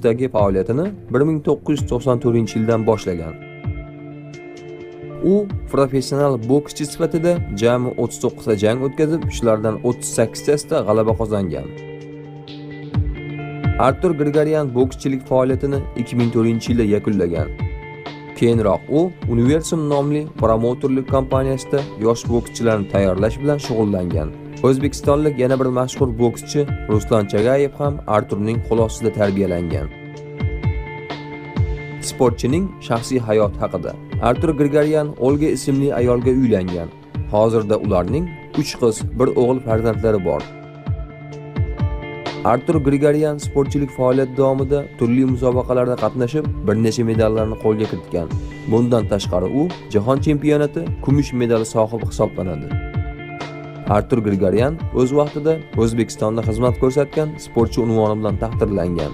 boksdagi faoliyatini 1994-yildan boshlagan. U professional bokschi sifatida jami 39 ta jang o'tkazib, shulardan 38 tasida g'alaba qozongan. Artur Grigoryan bokschilik faoliyatini 2004-yilda yakunlagan. Keyinroq u Universum nomli promouterlik kompaniyasida yosh bokschilarni tayyorlash bilan shug'ullangan. O'zbekistonlik yana bir mashhur bokschi Ruslan Chagayev ham Arturning qo'l ostida tarbiyalangan. Sportchining shaxsiy hayoti haqida. Artur Grigoryan Olga ismli ayolga uylangan. Hozirda ularning 3 qiz, 1 o'g'il farzandlari bor. Artur Grigoryan sportchilik faoliyati davomida turli musobaqalarda qatnashib, bir necha medallarni qo'lga kiritgan. Bundan tashqari u jahon chempionati kumush medali sohibi hisoblanadi. Artur Grigoryan o'z vaqtida O'zbekistonda xizmat ko'rsatgan sportchi unvoni bilan taqdirlangan.